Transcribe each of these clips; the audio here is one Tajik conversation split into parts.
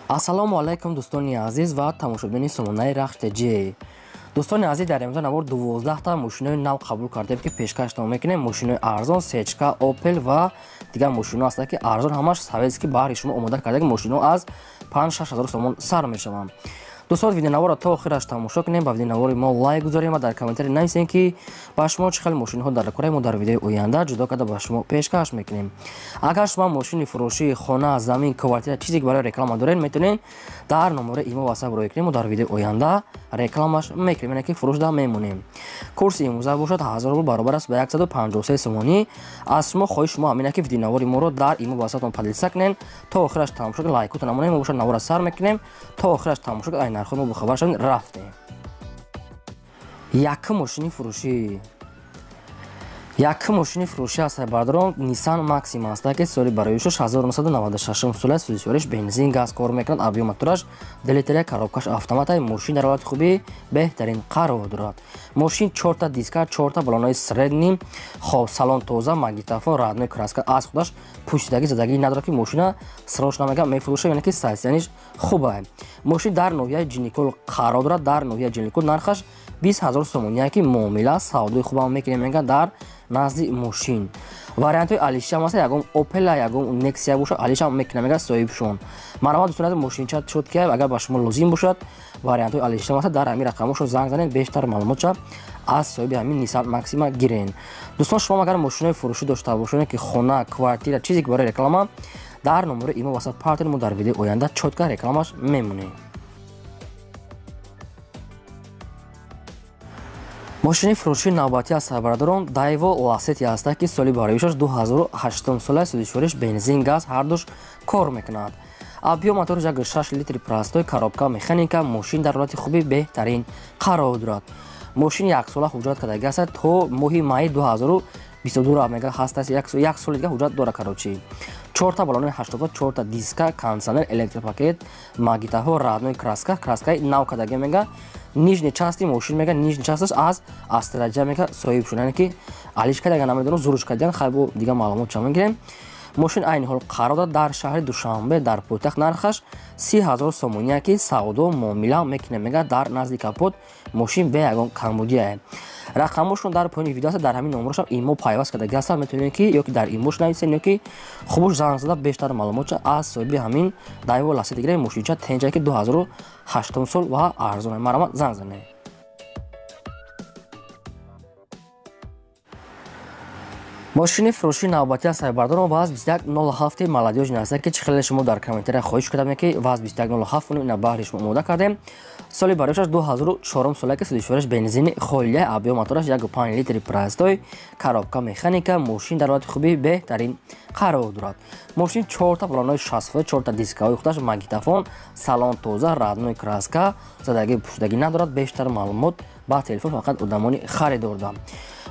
Ассалому алайкум дӯстони азиз ва тамошобинони сомонаи Рахш ТЖ. Дӯстони азиз, дар имрӯза навор 12 та мошинои нав қабул кардем, ки пешкаштон мекунем. Мошинои арзон, Сечка, Опел ва дигар мошино ҳастанд, ки арзон, ҳамаш советский баҳри шумо омода карда, мошино аз 5-6 ҳазор сомон сар мешаванд. Дӯстон, видеонаворро то охираш тамошо кунем, ба видеонавори мо лайк гузорем ва дар комментарий нависем, ки ба шумо чӣ хел мошинҳо дар кораи мо дар видеои оянда ҷудо карда ба шумо пешкаш мекунем. Агар шумо мошини фурӯшӣ, хона, замин, квартира, чизе ки барои реклама доред, метавонед дар номери имо ватсап рӯй кунем, мо дар видеои оянда рекламаш мекунем, яъне ки фурӯшда мемонем. Курси имрӯза бошад 1000 рубл баробар аст ба 153 сомонӣ. Аз шумо хоҳиши шумо ҳамин ки видеонавори моро дар имо ватсаптон поделиться кунед, то охираш тамошо кунед, лайкотон намонем, мо бошад наворро сар мекунем, то охираш тамошо кунед, ай нархҳои мо бохабар шавед. Рафтем. Якум мошини фурӯшӣ. Якум мошини фурӯшӣ аст, бародарон, Nissan Maxima аст, ки соли бароишаш 1996 сола, сӯзишвориш бензин, газ кор мекунад, объём мотораш 2 литр, коробкаш автомат, мошин дар ҳолати хуби беҳтарин қарор дорад. Мошин 4 та диска, 4 та балонои средний, хоб салон тоза, магнитофон, родной краска аз худаш, пӯшидагӣ задагӣ надорад, ки мошина срош намега мефурӯшад, яъне ки состояниш хуб аст. Мошин дар ноҳияи Ҷиникул қарор дорад, дар ноҳияи Ҷиникул нархаш 20 ҳазор сомонӣ, ки муомила савдои хубам мекунем, мега дар назди мошин. Вариантҳои алиша аст, ягон Opel, ягон Nexia бошад, алиша мекунам, мега соҳибшон. Марҳамат дӯстони азиз, мошинча шуд, ки агар ба шумо лозим бошад, вариантҳои алиша аст, дар ҳамин рақамҳошон занг занед, бештар маълумотша аз соҳиби ҳамин Nissan Maxima гирен. Дӯстон, шумо агар мошинои фурӯшӣ дошта бошед, ки хона, квартира, чизе ки барои реклама, дар номери имо ватсап партер, мо дар видеои оянда чётко рекламаш мемонем. Мошини фурӯшии навбатӣ аст, бародарон, Daewoo Lacetti аст, ки соли бароишаш 2008 сола, сӯзишвориш бензин, газ ҳардуш кор мекунад. Объём мотораш 1.6 литри простой, коробка механика, мошин дар ҳолати хуби беҳтарин қарор дорад. Мошин яксола ҳуҷҷат кардаги аст, то моҳи майи 2022 мега ҳаст, як соли дига ҳуҷҷат дорад. Короче, 4 та балонои 80, 4 та диска, кондиционер, электропакет, магнитофон, родной краска, краскаи нав кардаги мега. Нижний части мошин мега, нижний часташ аз Астраҷа мега соҳиб шуд, яъне ки алиш карда намедонам, зуруш кардан, хай бо дига маълумот ча мегирем. Мошин айни ҳол қарор дорад дар шаҳри Душанбе, дар пойтахт, нархаш 30 ҳазор сомонӣ, ки савдо муомила мекунем, мега дар назди капот мошин бе ягон камбудия. Рақамҳошон дар поёни видео аст, дар ҳамин номерошам имо пайваст кардаги ҳастанд, метавонед ки ё ки дар имош нависед, ё ки хубуш занг зада бештар маълумотша аз соҳиби ҳамин Daewoo Lacetti гирем. Мошинча тенҷа, ки 2008 сол ва арзон. Марҳамат, занг занед. Мошини фурӯшии навбатӣ аст, бародарон, ВАЗ 2107 молодёжный аст, ки чӣ хеле шумо дар комментария хоҳиш кардам, ки ВАЗ 2107 ина баҳри шумо омода кардем. Соли бароишаш 2004 сола, ки сӯзишвориш бензини холия, объём мотораш 1.5 литри простой, коробка механика, мошин дар ҳолати хуби беҳтарин қарор дорад. Мошин 4 та балонои 60, 4 та дискаҳои худаш, магнитофон, салон тоза, родной краска, задагӣ пӯшидагӣ надорад. Бештар маълумот ба телефон фақат одамони харидор доранд.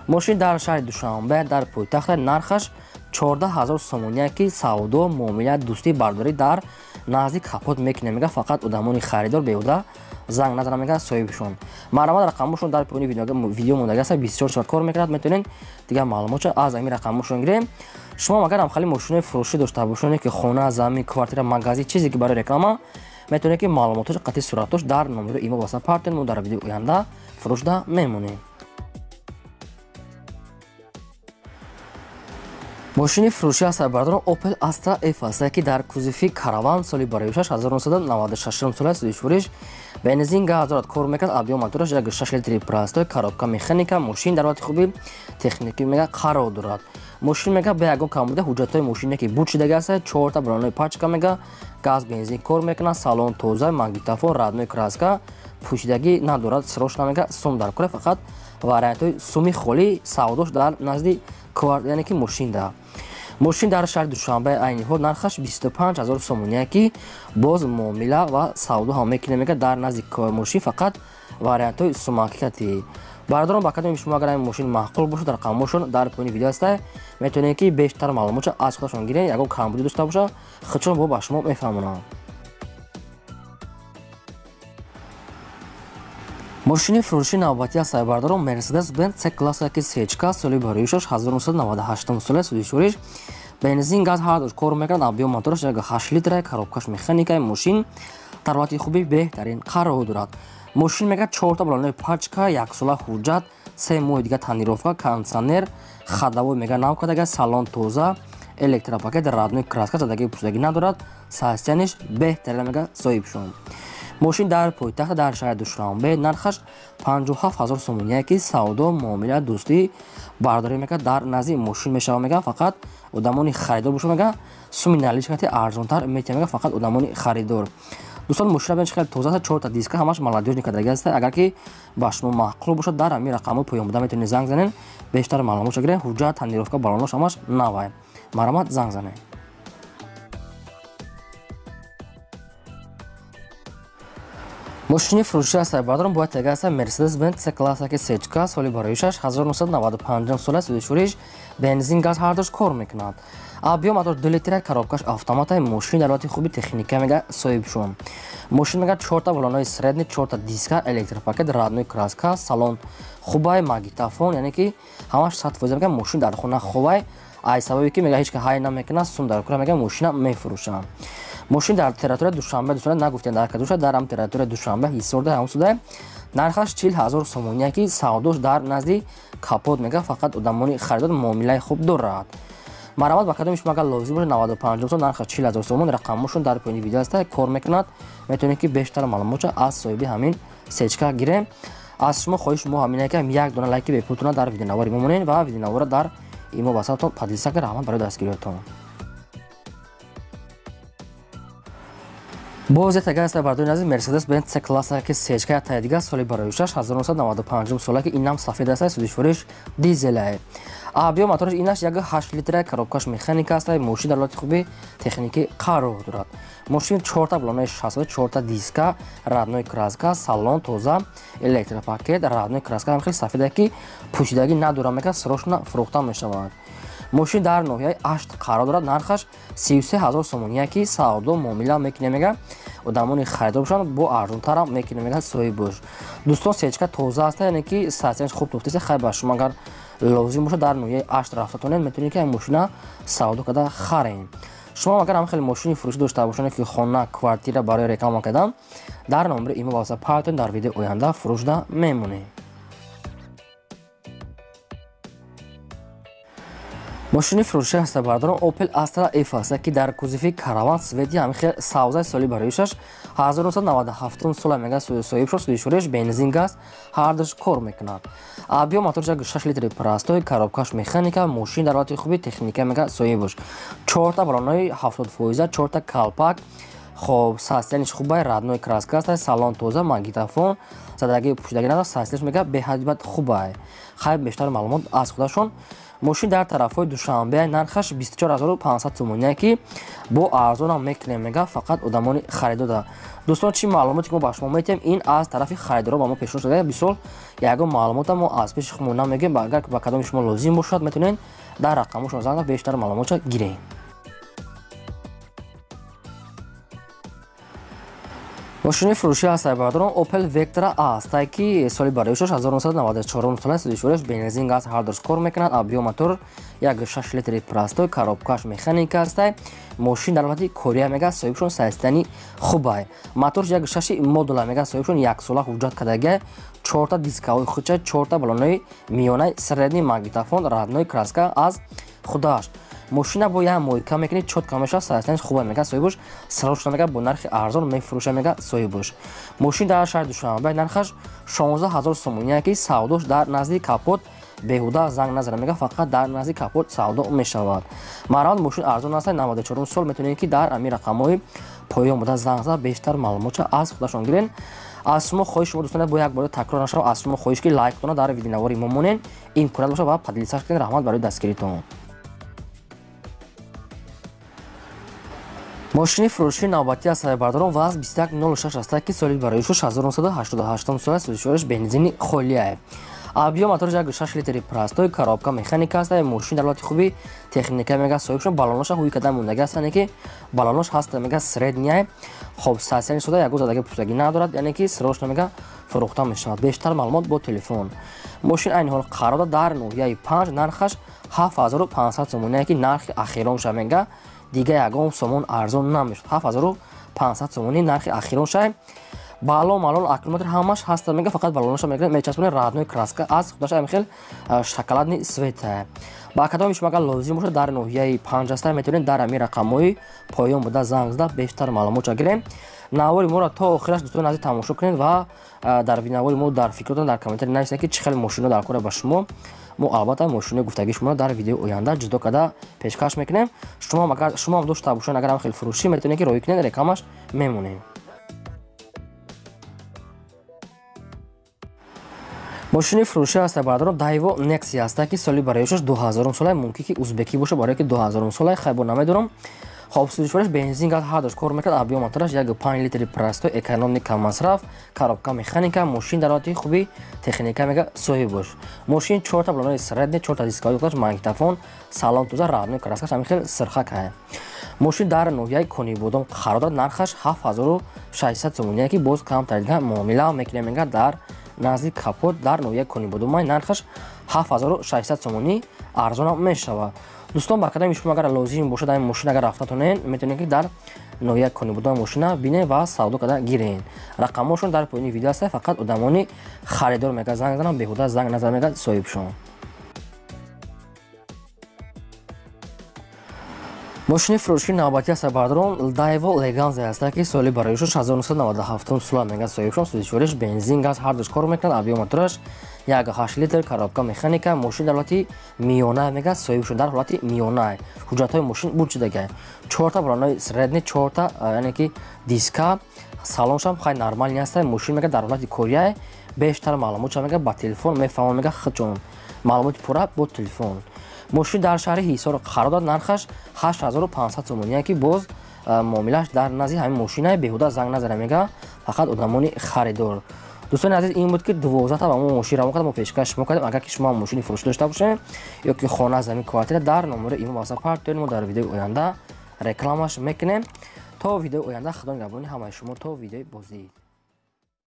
Мошин дар шаҳри Душанбе, дар пойтахт, нархаш 14 ҳазор сомонӣ, ки савдо муомила дӯстӣ бардорӣ дар назди капот мекунем, мега фақат одамони харидор беҳуда занг назанам, мега соҳибшон. Марҳамат, рақамҳошон дар поёни видео мондаги аст, 24 соат кор мекунад, метавонед дигар маълумотша аз ҳамин рақамҳошон гирем. Шумо агар ҳам хеле мошинои фурӯшӣ дошта бошед, ки хона, замин, квартира, магазин, чизе ки барои реклама, метавонед ки маълумотҳош қатъи суратҳош дар номери имо ватсап партер, мо дар видеои оянда фурӯшда мемонем. Мошини фурӯшӣ аст, бародарон, Opel Astra F аст, ки дар кузови Караван, соли бароишаш 1996 сола, сӯзишвориш бензин, газ дорад, кор мекунад, объём мотораш 1.6 литри простой, коробка механика, мошин дар ҳолати хуби техникӣ мега қарор дорад. Мошин мега бе ягон камбуда, ҳуҷҷатҳои мошине ки буд шудаги аст, 4 та балонои пачка мега, газ бензин кор мекунад, салон тоза, магнитофон, родной краска, пӯшидагӣ надорад, срош намега, сум дар кора, фақат вариантҳои суми холӣ савдош дар назди кварт, яъне ки мошин да. Мошин дар шаҳри Душанбе айни ҳол нархаш 25 ҳазор сомонӣ, ки боз муомила ва савдо ҳам мекунем, мега дар назди мошин фақат вариантҳои сумакикати. Бародарон, ба кадоми шумо агар ҳамин мошин маъқул бошад, рақамҳошон дар поёни видео аст, метавонед ки бештар маълумотша аз худашон гиред, ягон камбудӣ дошта бошад, худшон бо ба шумо мефаҳмонанд. Мошини фурӯшии навбатӣ аст, бародарон, Mercedes-Benz C-класса, ки сечка, соли бароишаш 1998 сола, сӯзишвориш Бензин газ ҳардуш кор мекунад, объем мотораш 1.8 литра, коробкаш механика, мошин дар ҳолати хуби беҳтарин қарор дорад. Мошин мега 4та балонои пачка, 1 сола ҳуҷҷат, 3 моҳи дига тонировка, кондиционер, ходовой мега нав кардага, салон тоза, электропакет, родной краска, задаги пӯшидагӣ надорад, состояниш беҳтарин мега соҳибшон. Мошин дар пойтахт дар шаҳри Душанбе, нархаш 57 000 сомоние ки савдо, муомила, дӯстӣ, бардорӣ мега дар назди мошин мешава мега, фақат одамони харидор боша мега, суми наличкати арзонтар метиҳа мега, фақат одамони харидор. Дӯстон, мошина бинед хеле тоза аст, 4та диска, ҳамаш молодёжный кадаги аст. Агар ки ба шумо маъқул бошад, дар ҳамин рақамҳои поён буда метавонед занг занед, бештар маълумотшо гиред. Ҳуҷҷат, тонировка, балонош ҳамаш навай. Марҳамат, занг занед. Мошини фурӯшӣ аст бародарон, бояд тега аст Mercedes-Benz C класса ки сечка, соли бароишаш 1995 сола, судишуриш бензин газ ҳардуш кор мекунад. Объем мотор 2 литра, коробкаш автомата, мошин дар ҳолати хуби техника мега соҳибшон. Мошин мега 4та балонои средний, 4та диска, электропакет, родной краска, салон хубай, магнитофон, яъне ки ҳамаш 100% мега мошин дар хона хубай. Ай сабаби ки мега ҳеч ка ҳай намекунад, сум дар кура мега мошина мефурӯшанд. Мошин дар территорияи Душанбе, дӯстон, нагуфтем дар кадуша, дар ҳам территорияи Душанбе Ҳисорда ҳам суда, нархаш 40 000 сомоние ки савдош дар назди капот мега, фақат одамони харидор муомилаи хуб дорад. Марҳамат, ба кадоми шумо агар лозим бошад, 95 сом, нархаш 40 000 сомон, рақамҳошон дар поёни видео аст, кор мекунад. Метавонед ки бештар маълумотшо аз соҳиби ҳамин сечка гирем. Аз шумо хоҳиш мо ҳамин ки як дона лайки бепултона дар видеонавори мо монед ва видеонавора дар имо васатон поделиться кунед. Раҳмат барои дастгириятон. Боз як агар аст бардони азиз Mercedes-Benz C класса ки сечка тай дига, соли бароишаш 1995 сола ки инам сафед аст, судишуриш дизелае. Объем мотораш инаш 1.8 литра, коробкаш механика аст, мошин дар ҳолати хуби техникӣ қарор дорад. Мошин 4та балонои 60, 4та диска, родной краска, салон тоза, электропакет, родной краска, ҳам хеле сафед аст ки пӯшидагӣ надорад мега, срочно фурӯхта мешавад. Мошин дар ноҳияи 8 қарор дорад, нархаш 33 000 сомоние ки савдо муомила мекунем мега, одамони харидор бошанд бо арзонтарам мекунем мега соҳиб. Дӯстон, сечка тоза аст, яъне ки состояниш хуб туфтест. Хай ба шумо агар лозим бошад, дар ноҳияи 8 рафтатонед, метавонед ки ин мошина савдо карда харед. Шумо агар ҳам хеле мошини фурӯшӣ дошта бошед, ки хона, квартира барои реклама кардан, дар номери имо васа партон, дар видеои оянда фурӯшда мемонед. Мошини фурӯшӣ аст бародарон Opel Astra F аст ки дар кузови караван цвети ҳамин хел савзаи, соли бароишаш 1997 сола мега соҳиб шуд, судишуриш бензин газ ҳардуш кор мекунад. Объем мотораш 6 литри простой, коробкаш механика, мошин дар ҳолати хуби техника мега соҳибш. 4та балонои 70%, 4та калпак, хоб состояниш хубай, родной краска аст, салон тоза, магнитофон, задаги пӯшидагӣ надорад, состояниш мега беҳад бад хубай. Хайр, бештар маълумот аз худашон. Мошин дар тарафҳои Душанбе, нархаш 24500 сомоние ки бо арзонам мекунем мега, фақат одамони харидода. Дӯстон, чӣ маълумоте ки мо ба шумо метиҳем, ин аз тарафи харидоро ба мо пешниҳод шуда. Бисол ягон маълумота мо аз пеши худмон намегӯем. Агар ба кадоми шумо лозим бошад, метавонед дар рақамҳошон занг зада бештар маълумотшо гиред. Мошини фурӯшӣ аст бародарон Opel Vectra A аст ки соли бароишаш 1994 сола, судишуриш бензин газ ҳардуш кор мекунад. Объем мотор 1.6 литри простой, коробкаш механика аст. Мошин дар ҳолати кория мега соҳибшон, состояни хубай. Моторш 1.6 модула мега соҳибшон, 1 сола ҳуҷҷат кардага, 4та дискаҳои худша, 4та балонои миёнаи средний, магнитофон, родной краска аз худаш. Мошина бо як мойка мекунед, чётко мешавад, состояниш хуб мега соҳибш, срочно мега бо нархи арзон мефурӯша мега соҳибш. Мошин дар шаҳри Душанбе, нархаш 16 000 сомоние ки савдош дар назди капот, беҳуда занг назара мега, фақат дар назди капот савдо мешавад. Марҳамат, мошин арзон аст, 94 сол, метавонед ки дар ҳамин рақамҳои поён буда занг зада бештар маълумотшо аз худашон гиред. Аз шумо хоҳиш шумо дӯстон, бо як бора такрор нашавам, аз шумо хоҳиш ки лайктона дар видеонавори мо монед, имконият бошад ва поделиться кунед. Раҳмат барои дастгиритон. Мошини фурӯшии навбатӣ аз сарбардорон ВАЗ 2106 аст ки соли бароишуш 1988 сола, судишуриш бензини холия. Объем мотораш 1.6 литри простой, коробка механика аст, мошин дар ҳолати хуби техника мега соҳибшон, балоноша ҳуй карда мондаги аст, яъне ки балонош ҳаст мега средняя. Хоб состояние сода, ягон задаги пӯшидагӣ надорад, яъне ки срочно мега фурӯхта мешавад. Бештар маълумот бо телефон. Мошин айни ҳол қарор дорад дар ноҳияи 5, нархаш 7500 сомонӣ, ки нархи ахиронша мега, дига ягон сомон арзон намешуд. 7500 сомонӣ нархи ахиронша. Балон малон аккумулятор ҳамаш ҳаста мега, фақат балоноша мегирад, мечаспонад, родной краска аз худаш ҳам хел шоколадный цвета. Ба кадоми шумо агар лозим бошад, дар ноҳияи 5 ҳаста, метавонед дар ҳамин рақамҳои поён буда занг зада бештар маълумотша гирем. Навори моро то охираш, дӯстони азиз, тамошо кунед ва дар навори мо дар фикротон дар комментарий нависед, ки чӣ хел мошино дар кора ба шумо. Мо албатта мошинои гуфтагии шуморо дар видеои оянда ҷудо карда пешкаш мекунем. Шумо агар шумоам дошта бошед, агар ҳам хел фурӯшӣ, метавонед ки роҳӣ кунед, рекламаш мемонем. Мошини фурӯшӣ ҳаста, бародарон, Дайво Некси ҳаста, ки соли бароишаш 2000 сола, мумкин ки узбекӣ боша, барое ки 2000 сола, хайбо намедорам. Хоб, сӯзишвораш бензин, газ ҳардуш кор мекард, объём мотораш 1,5 литри простой, экономный, каммасраф, коробка механика. Мошин дар ҳолати хуби техника мега соҳиб бош. Мошин чорта балонои средний, чорта дискаҳои худаш, магнитофон, салон тоза, родной краскаш ҳамин хел сирхак. Мошин дар ноҳияи Конибодом қарор дорад, нархаш 7600 сомонӣ, ки боз камтар дига муомила мекунем мега. Дар назди капот дар ноҳияи Конибодомай, нархаш 7600 сомонӣ, арзонам мешавад. Дӯстон, ба кадоми шумо агар лозим бошад ҳамин мошин, агар рафтатонен, метавонед ки дар ноҳияи Конибодом мошина бинед ва савдо карда гирен. Рақамҳошон дар поёни видео аст. Фақат одамони харидор мега занг занам, беҳуда занг назан мега соҳибшон. Мошини фурӯшии навбатӣ аст, бародарон, Дайво Леганза аст, ки соли бароишаш 1997 сола мега соҳибшон. Сӯзишвориш бензин, газ ҳардуш кор мекунад, объём мотораш 1,8 литр, коробка механика. Мошин дар ҳолати миёна мега соҳибшон, дар ҳолати миёна. Ҳуҷҷатҳои мошин буд шудага, чорта балонои средний, чорта, яъне ки диска, салоншам хай нормальный аст. Мошин мега дар ҳолати кория. Бештар маълумотша мега ба телефон мефаҳмон мега худшон, маълумоти пурра бо телефон. Мошин дар шаҳри Ҳисор қарор дорад, нархаш 8500 сомонӣ, ки боз муомилааш дар назди ҳамин мошина, беҳуда занг назара мега, фақат одамони харидор. Дӯстони азиз, ин буд ки 12 та ба мо мошин равон кард, мо пешкаш шумо кардем. Агар ки шумо мошини фурӯшӣ дошта бошед ё ки хона, замин, квартира, дар номери имо васа партоед, мо дар видеои оянда рекламаш мекунем. То видеои оянда, худо нигаҳбони ҳамаи шумо, то видеои боздид.